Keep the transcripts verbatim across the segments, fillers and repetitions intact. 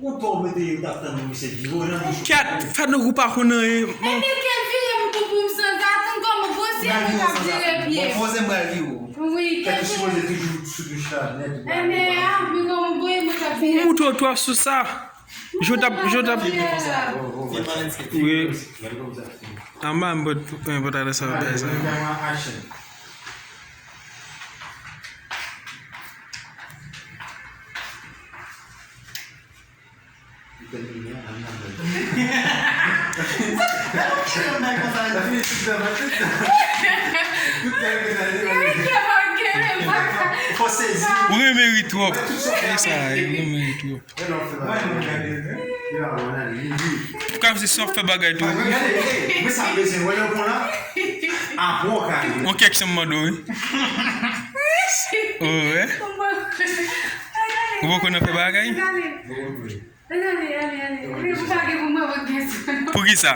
Ou pa mete yo t ap tann misye vire nan bouch ou. Kèt, fè nou gou pa konn anyen. Ebyen, kèt vire m tou pou m sanzatann kòman gwo sye mwen k ap vire pye m. Poze m pral vire w. Wi, kèt vire m. Kèt ou sipoze toujou sou touch la nèt. Ebyen, a, men kòman gwo mwen k ap vire. Ou moutre w twòp sou sa. Jodi ap, jodi ap. Wi. Anba m pot, eh, pot ale sa bagay sa. Ou renmen ri twòp. E sa, ou renmen ri twòp. Ou ka vin se w ap fè bagay tou. Yon kèk chanm mande w, wi. Oh, wè. Ou poko nan fè bagay? Pou ki sa?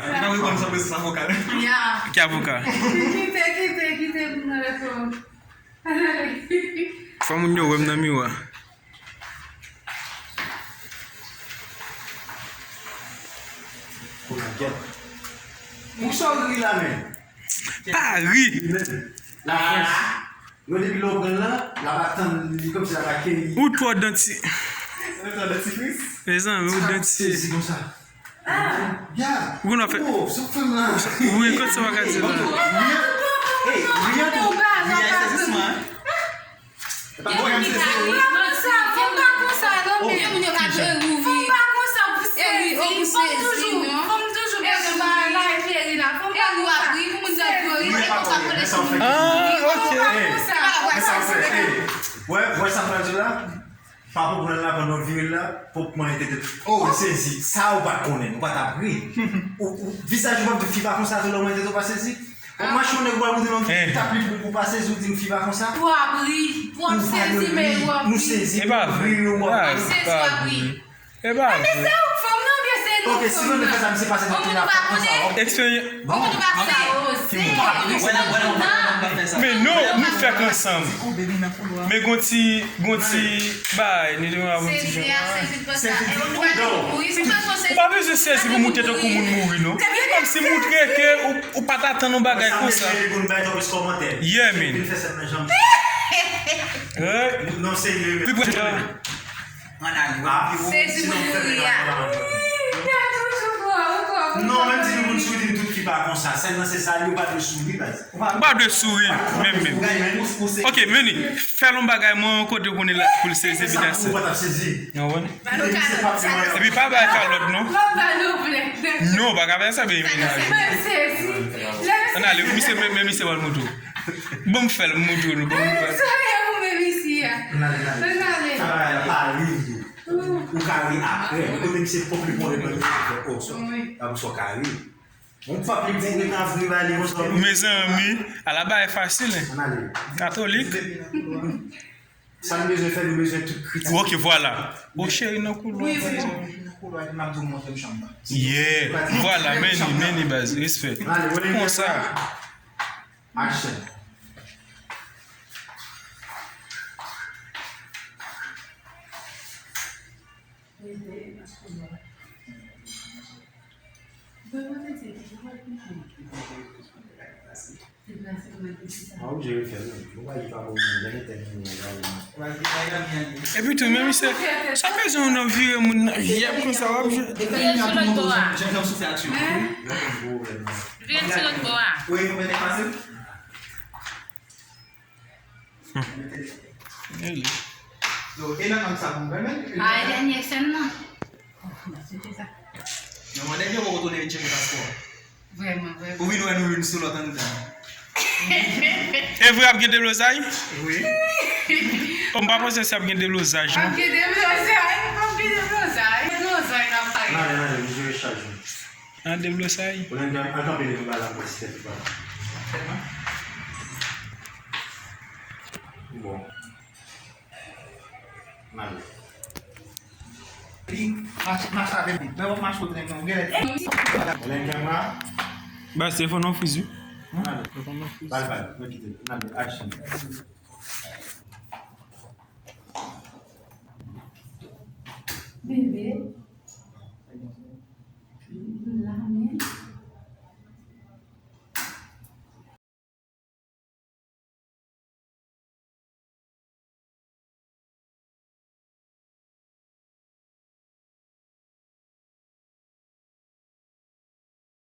Ki avoka? Kite, kite, kite pou mwen reponn. Fò moun yo wè m nan miwa. Pou sa w ri la menm? Pa ri. La frans. Yo depi lè w pran l la, l ap atann li kòmsi l ap akèyi. Ou twò danti. Ou twò dantifris? Mezanmi, ou danti. Sezi konsa. Ya. Ou konn fè. Oh, sa fè m la. Wi, kot sa w ka di la? Riyan. Ey, riyan tou. Riyan sezisman. Fò m pa konsa, fò m pa konsa, non, men. Fò m pa konsa pou sezi. Fò m toujou, fò m toujou bezwen bagay la, fè ri la. Fò m pa konsa. Ah, ok. Fò m pa konsa. Wè, wè sa m pral di w la? Pa konprann la, pandan w vire l la, pwòp mwen te di, oh, ou sezi. Sa ou pa t konnen, ou pa t ap ri. Ou, ou, vizaj ou p ap di fi pa konsa tou lè w mwen te di w pa sezi. Ou mache yon nèg ou al montre l yon tap li pou, pou pa sezi, ou di m fi pa konsa. Pou ap ri, pou ap sezi, men w ap ri. Nou sezi, e pa vre, w ap ri. Sezi, w ap ri. E pa vre. Men se ou k fè m nan, oubyen se nou k fè m nan? Ok, si nou fè sa, misye pase nan pye a, fòk konsa, w ap. Eksperyans. Bon, ou pa fè sa. Men non, nou fèk ansanm. Men gon ti, gon ti bay, nou te mwen avon ti jan. Ou pa bezwen sezi pou moutre tankou moun mouri, non. Kòmsi moutre ke ou, ou pa t atann yon bagay konsa. Yeah, man. Pi prè. Ann ale, wè, pi wo. Sezi pou mouri a. Non, menm si nou konn sou di m tout fi pa konsa, sèlman se sa, yo pa dwe souri, baz. Ou pa dwe souri, menm, menm. Ok, Meni, fè l yon bagay, mwen, yon kote pou li la, pou l sezi, epi that's it. Ou pa t ap sezi. Ou konprann? Epi pa bay kalòt, non. Non, pa ka fè sa, baby. Ann ale, misye, men, men misye pral moutre w. Bon, m fè l, m moutre w, bon, m fè l. Ann ale, ann ale. Sa bagay la pa ri. Ou ka ri apre. Ou kote misye pwòp li pran reponn li fè, oh, sa. Wi. Apre sa w ka ri. Yon pap li di mwen ka vre ba li konsa. Mezanmi, ala bagay fasil, hein. Ann ale. Katolik. Sa n bezwen fè, nou bezwen tout kritike. Ok, vwala. O cheri nan koulwa. Wi, wi, wi. Yeah, vwala, Meni, Meni baz, respè. Konsa. Action. Epi tou, men misye, sa bezwen yon nan vire moun nan vyèb konsa, w ap jwe. Vire sou lòt bò a. Vire sou lòt bò a. E li. A, e dènye sèn nan. Non, mwen, nèg yo poko tounen vin tcheke paspò. Vrèman, vrèman. Ou vin wè nou youn sou lòt anndan. E vre ap gen deblozay? Wi. O, m pa panse se ap gen deblozaj, non. Ap gen deblozay, ap gen deblozay. Deblozay n ap bay. Nan, nan, nan, nou jere chaj nou. An deblozay. Ou nan, al kanpe devan bagay la pou wè si tèt ou pa. Bon. N ale. Li mache, mache avè m. Lè w ap mache, w trennen, w gen lè. Lè m gen la. Baz, telefòn nan friz, wi. N ale. Telefòn nan friz. Bal, bal, mwen kite. N ale, action. Bebe.